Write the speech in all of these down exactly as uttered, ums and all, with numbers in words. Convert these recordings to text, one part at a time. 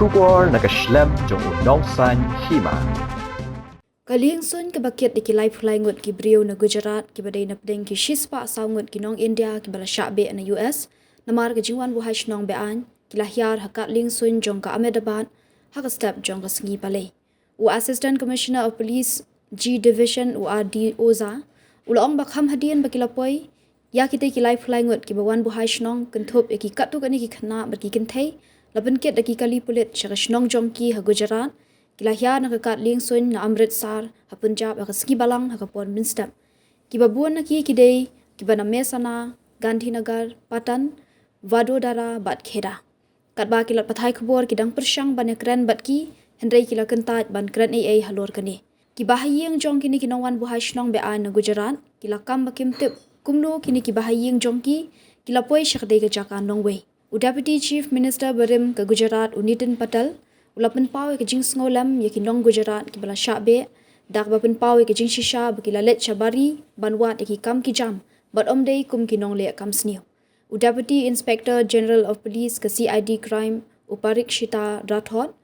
Khubor na ka shlem jong u nongsan hima. Ka lieng suin kaba kit da ki laiphew lai ngut ki briew na Gujarat kiba dei napdeng ki shispah saw ngut ki nong India kiba la shah beh na U S namar ka jingwan buhai shnong be-aiñ, ki la hiar ha kad lieng suin jong ka Ahmedabad ha ka step jong ka sngi Palei. U Assistant Commissioner of Police G Division, u R D Oza, u la ong ba kham hadien ba ki la poi ïa kitei ki laiphew lai ngut kiba wan buhai shnong, kynthup ïa ki katto katne ki khynnah bad ki kynthei, la pynkit da ki kali pulit sha ka shnong jong ki ha Gujarat. Ki la hiar na ka kad lieng suin na Amritsar ha Punjab ha ka sngi Balang ha ka por mynstep. Kiba bun na ki ki dei kiba na Mehsana, Gandhinagar, Patan, Vadodara bad Kheda. Katba ki lad pathai khubor ki dang pyrshang ban ïakren bad ki, hynrei ki la kyntait ban kren ei ei halor kane. Ki bahaïing jong kine ki nongwan buhai shnong be-aiñ na Gujarat ki la kam ba kim tip kumno kine ki bahaïing jong ki ki la poi sha katei ka jaka nongwei. U Deputy Chief Minister barim ka Gujarat, u Nitin Patel, u la pynpaw ïa ka jingsngewlem ïa ki nong Gujarat kiba la shah beh da kaba pynpaw ïa ka jingshisha ba ki la leit sha bari ban wad ïa ki kam ki jam bad ym dei kum ki nongleh kam sniew. U Deputy Inspector General of Police ka C I D Crime, u Parikshita Rathod,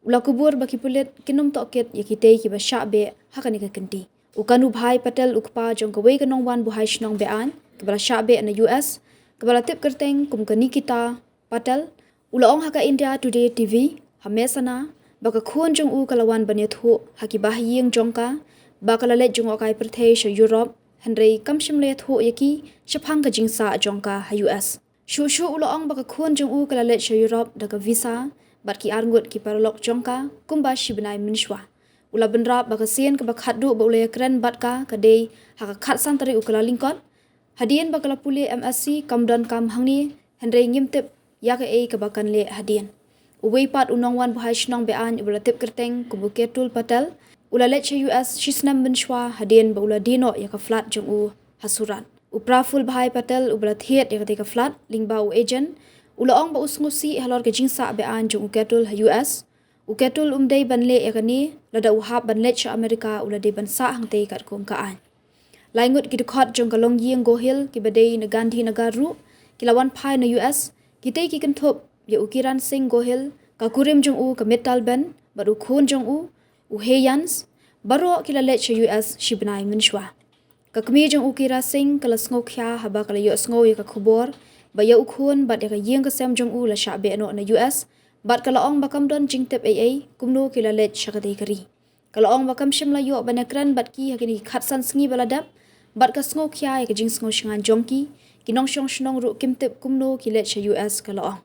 u la kubur ba ki pulit kin ym tohkit ïa kitei kiba shah beh ha kane ka kynti. U Kanubhai Patel, u kpa jong kawei ka nongwan buhai shnong be-aiñ kaba la shah beh na U S kaba la tip kyrteng kum ka Nikita Patel, u la ong ha ka India Today T V ha Mehsana ba ka khun jong u ka la wan ban ïathuh ha ki bahaïing jong ka ba ka la leit jngohkai pyrthei sha Europe, hynrei kam shym la ïathuh ïa ki shaphang ka jingsah jong ka ha U S. Shuh shuh u la ong ba ka khun jong u ka la leit sha Europe da ka visa bad ki ar ngut ki paralok jong ka kumba shi bnai mynshuwa. U la bynrap ba ka sien kaba khatduh ba u la ïakren bad ka ka dei ha ka khatsan tarik u Kyllalyngkot. Hadien ba ka la pule M S C kam don kam hangne, hynrei ngim tip ïa kaei kaba kan leh hadien. Uwei pat u nongwan buhai shnong be-aiñ uba la tip kyrteng kum u Ketul Patel, u la leit sha U S shi snem mynshuwa hadien ba u la die noh ïa ka flat jong u ha Surat. U Praful Bhai Patel uba la thied ïa katei ka flat lyngba u agent, u la ong ba u sngewsih halor ka jingsah be-aiñ jong u Ketul ha U S. U Ketul um dei ban leh ïa kane, lada u hap ban leit sha Amerika u la dei ban sah hangtei katkum ka aiñ. Lai ngut ki dkhot jong ka longïing Gohil kiba dei na Gandhinagar ruh ki la wan phai na U S. Kitei ki kynthup ïa u Kiran Singh Gohil, ka kurim jong u ka Mittal Ben bad u khun jong u, u Heyans, baroh ki la leit sha U S shi bnai mynshuwa. Ka kmie jong u Kiran Singh ka la sngewkhia haba ka la ïohsngew ïa ka khubor ba ïa u khun bad ïa ka ïing ka sem jong u la shah beh noh na U S, bad ka la ong ba kam don jingtip ei ei kumno ki la leit sha katei ka ri. Ka la ong ba kam shym la ïoh ban ïakren bad ki ha kine ki khatsan sngi ba la dep, bad ka sngewkhia ïa ka jingsngew shngaiñ jong ki. Ki nongshong shnong ruh kim tip kumno ki leit sha U S, ka la ong.